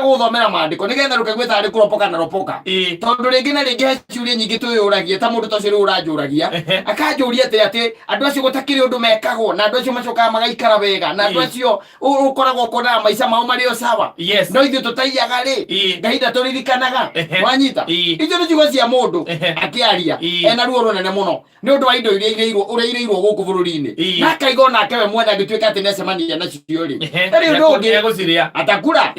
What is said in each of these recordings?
Gũthomera maandĩko nĩgetha ndũkaigue tarĩ kũropoka na ropoka. Tondũ rĩngĩ na rĩngĩ he ciũria nyingĩ twĩyũragia, ta mũndũ ta ũcio rĩu ũranjũragia. Akanjũria atĩ andũ acio gũtakĩrĩ ũndũ mekagwo, na andũ acio macokaga magaikara wega, na andũ acio ũkoragwo ũkonaga maica mao marĩ o sawa. No ithuĩ tũtaiyaga rĩ, Ngai ndatũririkanaga. Wanyita? Icio nĩ ciugo cia mũndũ akĩaria ena ruo rũnene mũno nĩ ũndũ wa indo iria irĩirwo, ũrĩa irĩirwo gũkũ bũrũri-inĩ. Na akaiga onake we mwene angĩtuĩka atĩ nĩacemania nacio rĩ, ndarĩ ũndũ ũngĩ Egũcirĩa. Atakura.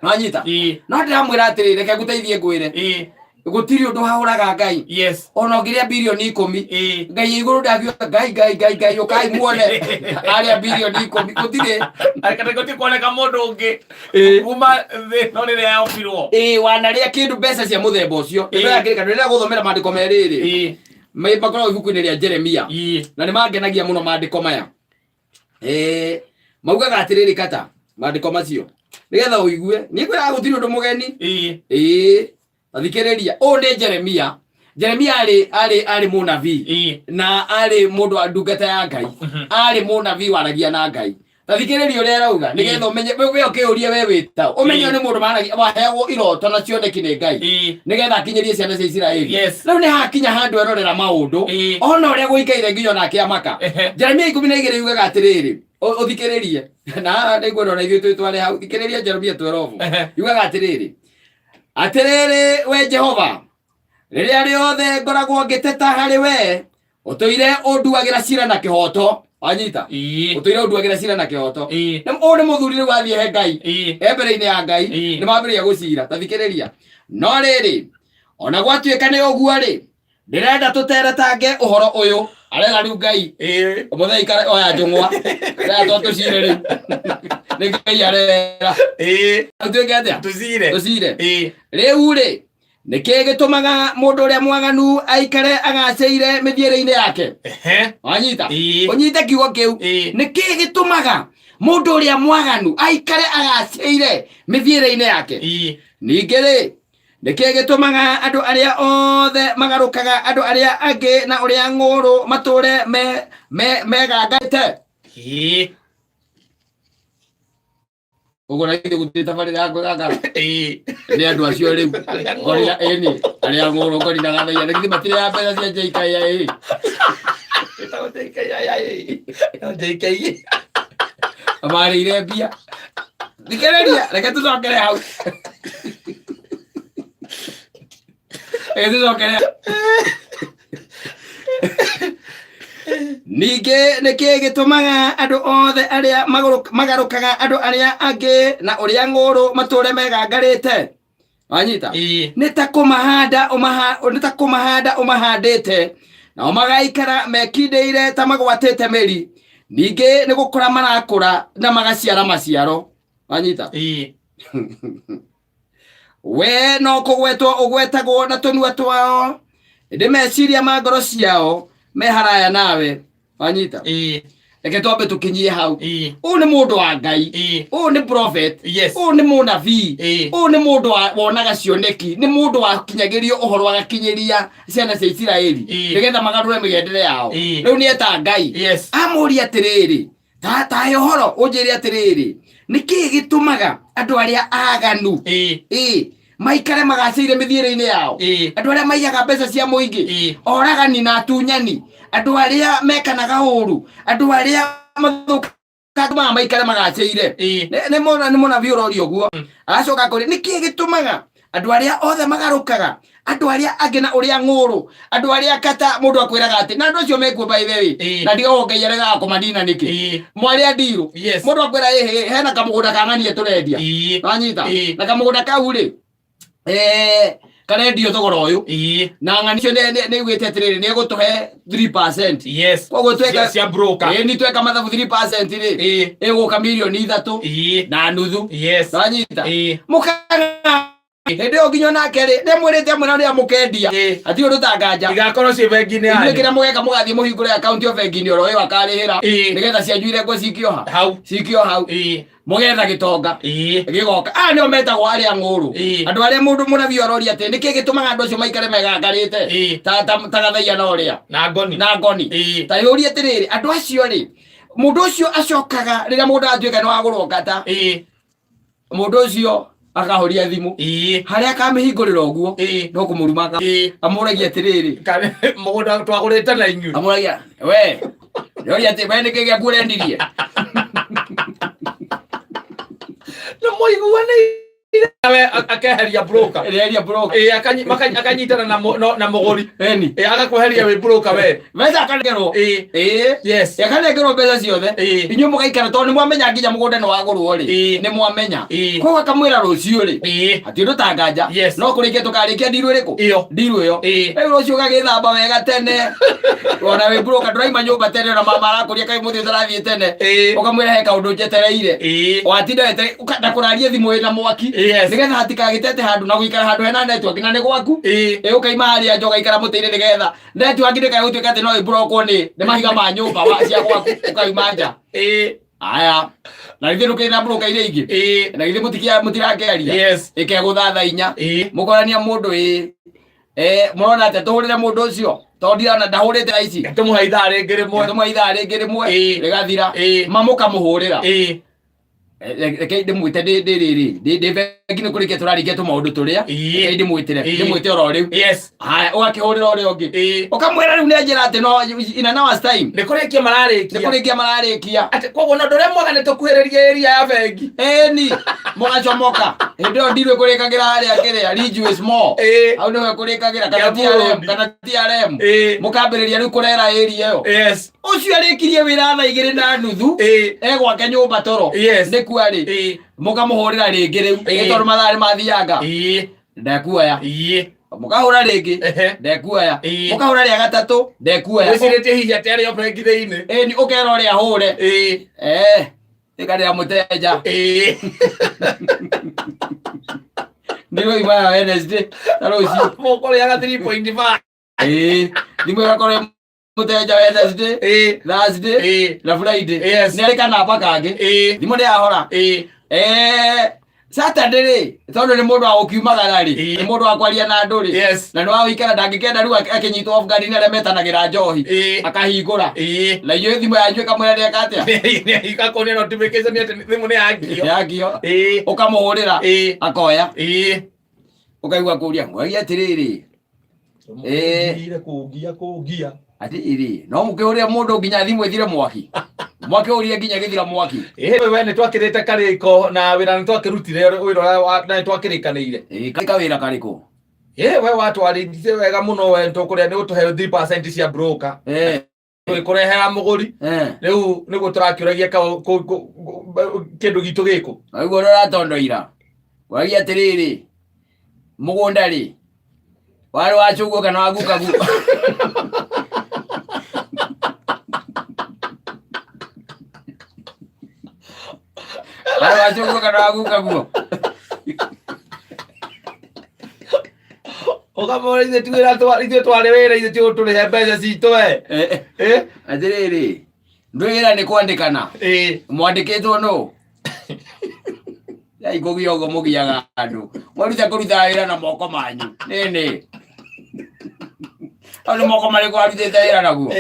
Wanyita? No ndĩramwĩra atĩrĩ, reke ngũteithie ngwĩre, gũtirĩ ũndũ hahũraga Ngai. Ona ũngĩrĩa birioni 10, Ngai igũrũ ndagiuga, "Ngai, Ngai, Ngai, Ngai, ũkai muone arĩa birioni 10." Gũtirĩ. Kana gũtirĩ kuoneka mũndũ ũngĩ kuma thĩ no rĩrĩa yombirwo. Ĩĩ, wanarĩa kĩndũ mbeca cia mũthemba ũcio. Nĩndĩrakĩrĩka rĩrĩa gũthomera maandĩko merĩrĩ makoragwo ibuku-inĩ rĩa Jeremia, na nĩ mangenagia mũno maandĩko maya. Maugaga atĩrĩrĩ, kata maandĩko macio nĩgetha ũigue niĩ kwĩraga gũtirĩ ũndũ mũgeni. Ĩĩ, thikĩrĩria, ũyũ nĩ Jeremia. Jeremia arĩ mũnabii na arĩ mũndũ wa ndungata ya Ngai, arĩ mũnabii waragia na Ngai. Ta thikĩrĩria ũrĩa arauga nĩgetha ũmenye we ũkĩũrie we wĩta ũmenye ũyũ nĩ mũndũ maragia, waheagwo iroto na cioneki nĩ Ngai nĩgetha akinyĩrie ciana cia Isiraeli. Rĩu nĩ hakinya handũ erorera maũndũ, ona ũrĩa gũikaire, nginya onake amaka. Jeremia 12 yugaga atĩrĩrĩ, ũthikĩrĩrie, na haha nĩnguona ona ithuĩ twĩtware hau. Thikĩrĩria Jeremia 12. Yugaga atĩrĩrĩ, "Atĩrĩrĩ we Jehova, rĩrĩa rĩothe ngoragwo ngĩteta harĩ we, ũtũire ũnduagĩra cira na kĩhoto." Wanyita? Ũtũire ũnduagĩra cira na kĩhoto. Ũyũ nĩ mũthuri rĩu athiĩ he Ngai, e mbere-inĩ ya Ngai. Nĩ mambĩrĩria gũcira. Ta thikĩrĩria, "No rĩrĩ, ona gwatuĩka nĩ ũguo rĩ, ndĩrenda tũteretange ũhoro ũyũ." Arera rĩu Ngai mũthei ikare oya njũng'wa rĩa to tũcire rĩu nĩ Ngai arera tuĩke atĩa? Tũcire. Tũcire. "Rĩu rĩ, nĩ kĩĩ gĩtũmaga mũndũ ũrĩa mwaganu aikare agacĩire mĩthiĩre-inĩ yake?" Wanyita? Ũnyite kiugo kĩu. Nĩ kĩĩ gĩtũmaga mũndũ ũrĩa mwaganu aikare agacĩire mĩthiĩre-inĩ yake? "Ningĩ rĩ, nĩ kĩĩ gĩtũmaga andũ arĩa othe magarũkaga andũ arĩa angĩ na ũrĩa ng'ũrũ matũre megangĩte?" Ũguo na ithuĩ gũtirĩ tabarĩra ya kwĩgangara. Nĩ andũ acio rĩu. Ngorira ĩni arĩa ng'ũrũ ngorira gathaia na githĩ matirĩ ya mbeca cia JKIA? Ĩtagwo JKIA. JKIA. Marĩire mbia. Thikĩrĩria, reke tũcokere hau, reke tũcokere. "Ningĩ nĩ kĩĩ gĩtũmaga andũ othe arĩa magarũkaga andũ arĩa angĩ na ũrĩa ng'ũrũ matũre megangarĩte?" Wanyita? "Nĩ ta kũmahanda nĩ ta kũmahanda ũmahandĩte, nao magaikara mekindĩire ta magwatĩte mĩri. Ningĩ nĩ gũkũra marakũra na magaciara maciaro." Wanyita? "We no kũgwetwo ũgwetagwo na tũnua twao, ĩndĩ meciria ma ngoro ciao me haraya nawe." Wanyita? Reke twambe tũkinyie hau. Ũyũ nĩ mũndũ wa Ngai. Ũyũ nĩ prophet. Ũyũ nĩ mũnabii. Ũyũ nĩ mũndũ wonaga cioneki, nĩ mũndũ wakinyagĩrio ũhoro agakinyĩria ciana cia Isiraeli nĩgetha magarũre mĩgendere yao. Rĩu nĩ eta Ngai. Amũria atĩrĩrĩ, "Ta he ũhoro ũnjĩre atĩrĩrĩ, nĩ kĩĩ gĩtũmaga andũ arĩa aganu ĩĩ maikare magacĩire mĩthiĩre-inĩ yao? Andũ arĩa maiyaga mbeca cia mũingĩ, oragani na atunyani, andũ arĩa mekanaga ũru, andũ arĩa mathũkangaga, maikare magacĩire?" Nĩ mũnabii ũroria ũguo. Agacoka akoria, "Nĩ kĩĩ gĩtũmaga andũ arĩa othe magarũkaga andũ arĩa angĩ na ũrĩa ng'ũrũ, andũ arĩa kata mũndũ akwĩraga atĩ na andũ acio mekuo, by the way, na ndigagwo Ngai aregaga kũmanina nĩkĩ?" Mwarĩ a ndirũ. Mũndũ akwĩra, "Ĩhĩ, hena kamũgũnda ka ng'ania tũrendia." Wanyita? "Na kamũgũnda kau rĩ, karendio thogora ũyũ, na ng'ani icio nĩ ugĩte atĩrĩrĩ, nĩ egũtũhe 3%. Koguo tweka Cia broker. Ĩĩ, ni tweka mathabu 3% rĩ, ĩgũka mirioni 3 na nuthu." Wanyita? Mũkaga hĩndĩ ĩyo nginya onake rĩ, nĩamwĩrĩte amwĩra ũrĩa mũkendia. Hatirĩ ũndũ tanganja. Igakorwo ciĩ bengi-inĩ Ithuĩ yanyu. kĩrĩa mũgeka, mũgathiĩ mũhingũre akaunti o bengi-inĩ oro ĩyo akarĩhĩra, nĩgetha cianyu irengwo cikio ha? Hau. Cikio hau. Mũgetha gĩtonga gĩgoka. Aya nĩo metagwo arĩa ng'ũrũ. Andũ arĩa mũndũ mũnabii aroria atĩ nĩkĩ gĩtũmaga andũ acio maikare megangarĩte ta gathaia na ũrĩa Na ngoni. Na ngoni. Ta yũrie atĩrĩrĩ, andũ acio rĩ, mũndũ ũcio acokaga rĩrĩa mũndũ atuĩka nĩ wagũrwo ngata, mũndũ ũcio Akahoria thimũ. Harĩa akamĩhingũrĩra ũguo, no kũmũruma amũragia atĩrĩrĩ, Mũgũnda twagũrĩte na inyuĩ. Amũragia we yoria atĩ we nĩkĩ gĩaku ũrendirie? Nĩ mũiguanĩire we akeheria broker. Ĩrĩa broker. Ĩĩ, akanyitana na na mũgũri. Eni. Ĩĩ, agakweheria wĩ broker we. Mbeca akanengerwo. Ĩĩ. Ĩĩ. Yes. Akanengerwo mbeca ciothe. Ĩĩ. Inyuĩ mũgaikara tondũ nĩ mwamenya nginya mũgũnda nĩ wagũrwo rĩ. Ĩĩ. Nĩ mwamenya. Ĩĩ. Koguo akamwĩra rũciũ rĩ. Ĩĩ. Hatirĩ ũndũ ta nganja. Yes. No kũrĩkia tũkarĩkia ndiru ĩrĩkũ? Ĩyo. Ndiru ĩyo. Ĩĩ. Rĩu rũciũ ũgagĩthamba wega tene. Ona wĩ broker ndũraima nyũmba tene ona mama arakũria kaĩ mũthĩ ũtarathiĩ tene. Ĩĩ. Ũkamwĩra he kaũndũ njetereire. Ĩĩ. Watinda wetere na kũraria thimũ ĩna mwaki. Yes. Nĩgetha hatikagĩtete handũ na gũikara handũ hena network na nĩ gwaku. Ĩĩ. Ĩ ũkaima harĩa nja ũgaikara mũtĩ-inĩ nĩgetha network ndĩkae gũtuĩka atĩ no ĩmburokwo nĩ mahiga ma nyũmba cia gwaku ũkauma nja. Ĩĩ. Aya. Na githĩ ndũkĩrĩ na broker iria ingĩ? Ĩĩ. Na githĩ mũtirakĩaria? Yes. Ĩkegũtha thaa 4. Ĩĩ. Mũkorania mũndũ ĩ. Mũrona atĩa tũhũrĩre mũndũ ũcio? Tondũ ndirona ndahũrĩte thaa ici. Tũmũhe ithaa rĩngĩ rĩmwe. Tũmũhe ithaa rĩngĩ rĩmwe. Ĩĩ. Rĩgathira. Ĩĩ. Mamũkamũhũrĩra. Ĩĩ. Reke ndĩmwĩte ndĩ rĩrĩ ndĩ bengi nĩ kũrĩkia tũrarĩkia tũmaũndũ tũrĩa. Ĩĩ. Reke ndĩmwĩtĩre. Ĩĩ. Ndĩmwĩte oro rĩu. Yes. Haya, ũgakĩhũrĩra ũrĩa ũngĩ. Ĩĩ. Ũkamwĩra rĩu nĩ anjĩra atĩ no in an hour's time. Nĩ kũrĩkia Nĩ mararĩkia. kũrĩkia mararĩkia. Atĩ koguo na ũndũ ũrĩa mwega nĩ tũkuhĩrĩrie area ya bengi. Ĩni, mũgacomoka. Hĩndĩ ĩyo ndirũ ĩkũrĩkagĩra harĩa kĩrĩa Ridgeways Mall. Ĩĩ. Hau nĩho ĩkũrĩkagĩra kana Kiambu TRM Road. kana TRM. Ĩĩ. Mũkambĩrĩria rĩu kũrera area ĩyo. Yes. Ũcio arĩkirie wĩra thaa 2:30. Ĩĩ. E gwake nyũmba toro. Yes. Nĩ kuarĩ. Ĩĩ. Mũkamũhũrĩra rĩngĩ rĩu. Ĩĩ. Nĩ tondũ mathaa nĩ mathianga. Ĩĩ. Ndekuoya. Ĩĩ. Mũkahũra rĩngĩ. Ehe. Ndekuoya. Ĩĩ. Mũkahũra rĩa gatatũ. Ndekuoya. Wĩcirĩtie hihi atĩ arĩ o bengi thĩinĩ. Ĩni ũkera ũrĩa ahũre. Ĩĩ. Ĩkarĩa mũteja. Ĩĩ. Ndio imaga Wednesday ta rũciũ. Mũkũrĩaga 3.5. Ĩĩ. Thimũ ĩgakorwo mũteja Wednesday, Ĩĩ. Thursday Ĩĩ. na Friday. Yes. Nĩ arĩ kanamba kangĩ. Ĩĩ. Thimũ nĩ yahora. Ĩĩ. Saturday rĩ, tondũ nĩ mũndũ wa gũkiumagara rĩ, Ĩĩ. nĩ mũndũ wa kwaria na andũ rĩ, Yes. na nĩ wa gũikara ndangĩkenda rĩu akĩnyitwo off guard nĩ arĩa metanagĩra njohi. Ĩĩ. Akahingũra. Ĩĩ. Na inyuĩ thimũ yanyu ĩkamwĩra nĩeka atĩa? Nĩ igakuonia notification atĩ thimũ nĩ yakio. Yakio. Ĩĩ. Ũkamũhũrĩra. Ĩĩ. Akoya. Ĩĩ. Ũkaigua kũria, ngwagia atĩrĩrĩ. Ĩĩ. Ngire kũngia kũngia. Atĩrĩrĩ, no mũkĩhũrĩre mũndũ nginya thimũ ĩthire mwaki. Mwakĩhũrire nginya ĩgĩthira mwaki. Ĩĩ we nĩ twakĩrĩte karĩko na wĩra nĩ twakĩrutire wĩra ũrĩa na nĩ twakĩrĩkanĩire. Ĩĩ, kawĩra karĩkũ? Ĩĩ we watwarĩtie wega mũno we tũkũrĩa nĩ ũtũhe 3% cia broker. Tũgĩkũrehera mũgũri. Rĩu nĩguo tũrakĩũragia kĩndũ gitũ gĩkũ. Ũguo ũrĩa ũratondoira. Wagia atĩrĩrĩ, mũgũnda rĩ, warĩ wa cũguo kana wa gukaguo? Warĩ wa cũguo kana wa gukaguo? Ũkamwĩra ithuĩ ti wĩra ithuĩ twarĩ wĩra ithuĩ ti ũtũrĩhe mbeca citũ we. Atĩrĩrĩ, ndwĩ wĩra nĩ kwandĩkana. Mwandĩkĩtwo nũ? Yai kũgia ũguo mũgiaga andũ. Mwaruta kũruta wĩra na moko manyu. Nĩnĩ. Hau nĩ moko marĩkũ arutĩte wĩra naguo?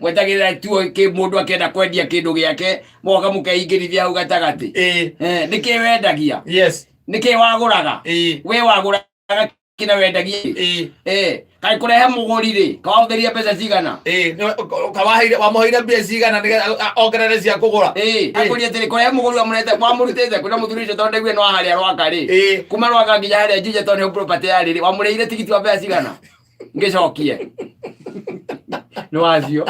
Mwetagĩrĩra tu mũndũ akĩenda kwendia kĩndũ gĩake, mũgoka mũkeingĩrithia hau gatagatĩ. Nĩkĩ wendagia? Yes. Nĩkĩ wagũraga? We wagũraga kĩna wendagia? Kaĩ kũrehe mũgũri rĩ, kawahũthĩria mbeca cigana? Kawaheire, wamũheire mbia cigana nĩgetha ongerere cia kũgũra? Akũria atĩrĩ, kũrehe mũgũri wamũrehete, wamũrutĩte kwĩna mũthuri ũcio tondũ ndaiguire no harĩa Rwaka rĩ. Kuma Rwaka nginya harĩa Juja tondũ nĩho property yarĩ rĩ, wamũrĩhire tigiti wa mbeca cigana? Ngĩcokie. Nĩ wacio.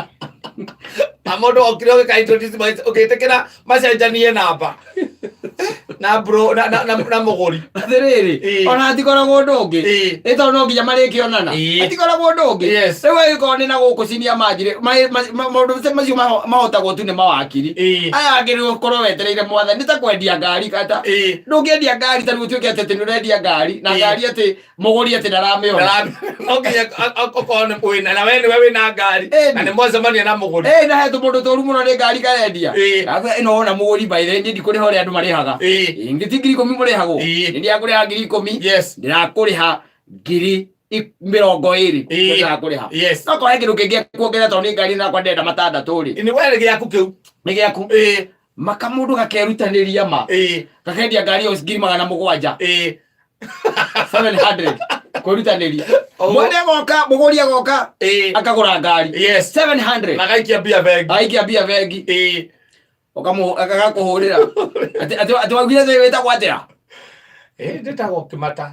Na mũndũ okire ũgĩka introduce ũgĩtĩkĩra macenjanie namba na bro na na na, na mũgũri. Atĩrĩrĩ, ona hatikoragwo ũndũ ũngĩ. Ĩ tondũ no nginya marĩkĩonana. Hatikoragwo ũndũ ũngĩ. Yes. Rĩu angĩkorwo nĩ na gũkũ cinia manjirĩ, maũndũ macio mahotagwo tu nĩ mawakiri. Aya angĩ rĩu ũkorwo wetereire mwathani, nĩ ta kwendia ngari kata. Ndũngĩendia ngari ta rĩu ũtuĩke atĩ nĩ ũrendia ngari, na ngari atĩ mũgũri atĩ ndaramĩona. No nginya okorwo nĩ wĩna, na we nĩwe wĩna ngari, na nĩ mwacemania na mũgũri. Na he tũmũndũ tũru mũno nĩ ngari karendia. Arabu ĩno wona mũgũri by the way, niĩ ndikũrĩha ũrĩa andũ marĩhaga. Ngĩ ti 10,000 mũrĩhagwo. Nĩ ndĩrakũrĩha 10,000. Yes. Ndĩrakũrĩha 20,000. Ndĩrakũrĩha. Yes. No korwo he kĩndũ kĩngĩ kuongerera tondũ nĩ ngari nakwa ndĩrenda matandatũ rĩ. Nĩ we nĩ gĩaku kĩu. Nĩ gĩaku. Maka mũndũ gakerutanĩria ma gakendia ngari ĩyo 700,000. 700 kwĩrutanĩria. Mwene agoka, mũgũri agoka, akagũra ngari 700. Na gaikia mbia bengi. Aikia mbia bengi. Agakũhũrĩra atĩ waugire atĩ wĩtagwo atĩa? Ndĩtagwo Kĩmata.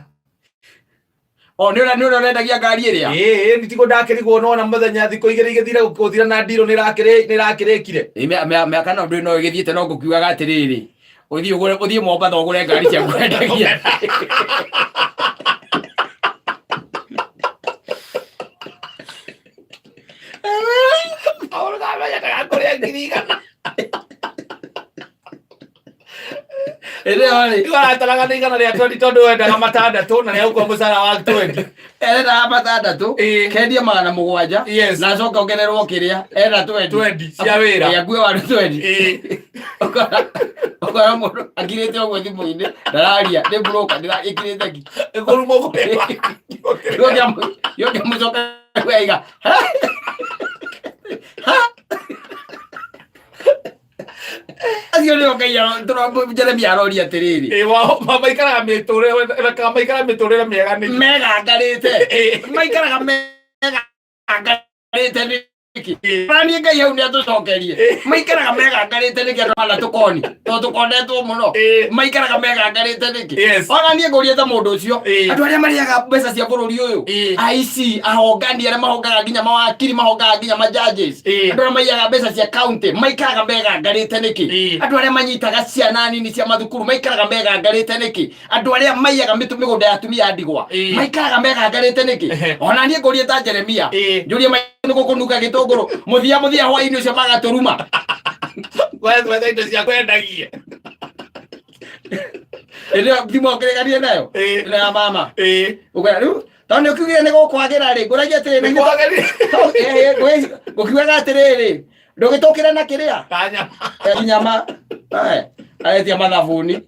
O nĩ ũrĩa ũrendagia ngari ĩrĩa. Ĩĩ, nĩ ndakĩrigwo nona mũthenya thikũ igĩrĩ igĩthira gũthira na ndirũ nĩrakĩrĩkire. Mĩaka no ndũĩ no ĩgĩthiĩte, no ngũkiugaga atĩrĩrĩ, ũthiĩ ũgũre, ũthiĩ Mombatha ũgũre ngari cia kwendagia. Kaũndũ kamenya ndagakũrĩa 100,000. Ĩrĩa rĩ Rĩu arataraga nĩ 120 tondũ wendaga 6 na nĩagũkua mũcara wa 20. Erendaga 6. Kendia 700. Na acoka ongererwo kĩrĩa ena 20. 20 cia wĩra. Ĩ, akue waru 20. Ũkora mũndũ akirĩte ũguo thimũ-inĩ, ndararia, nĩ broker, ĩkirĩte ki. Ĩkũrumwo kũrĩma. Yokĩamũcoka aiga acio nĩo Ngai Jeremia aroria atĩrĩrĩ. Ĩ, maikaraga mĩtũrĩre, maikaraga mĩtũrĩre mĩega nĩkĩ? Megangarĩte. Maikaraga megangarĩte nĩkĩ? Na niĩ Ngai hau nĩatũcokerie. Maikaraga megangarĩte nĩkĩ andũ mana tũkoni tondũ tũkonetwo mũno? Maikaraga megangarĩte nĩkĩ? Ona niĩ ngũrie ta mũndũ ũcio, andũ arĩa marĩaga mbeca cia bũrũri ũyũ, aici, ahongani arĩa mahongaga nginya mawakiri, mahongaga nginya ma judges, andũ arĩa maiyaga mbeca cia county maikaraga megangarĩte nĩkĩ? Andũ arĩa manyitaga ciana nini cia mathukuru maikaraga megangarĩte nĩkĩ? Andũ arĩa maiyaga mĩtu mĩgũnda ya atumia a ndigwa maikaraga megangarĩte nĩkĩ? Ona niĩ ngũrie ta Jeremia, njũrie nĩ gũkũnunga gĩtũngũrũ mũthia mũthia hwainĩ ũcio magatũruma. Wetha indo cia kwendagia. Ĩrĩa thimũ ũkĩrĩganie nayo, ĩno ya mama. Ũkwĩra rĩu tondũ nĩ ũkiugire nĩ gũkwagĩra rĩ, ngũragia atĩrĩrĩ, Nĩ kwagĩrire. Ngũkiugaga atĩrĩrĩ, ndũgĩtũkĩre na kĩrĩa Kanyama. Nyama. Aretia mathabuni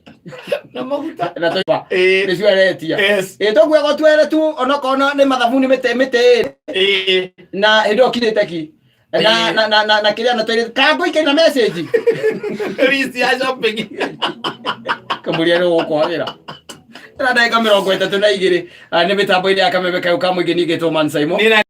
na maguta. Na tũiba. Nĩcio aretia. Ĩ tũkuaga twere tu onokorwo nĩ mathabuni mĩtĩ mĩtĩ ĩrĩ. Na hĩndĩ ĩyo ũkirĩte ki na na na na na kĩrĩa na twĩrĩ kangũikĩria na message. List ya shopping. Kamũria nĩ gũkwagĩra na ndagĩka 32, nĩ mĩtambo-inĩ ya kameme kayũ ka mũingĩ ningĩ Tũman Simon. Nĩ.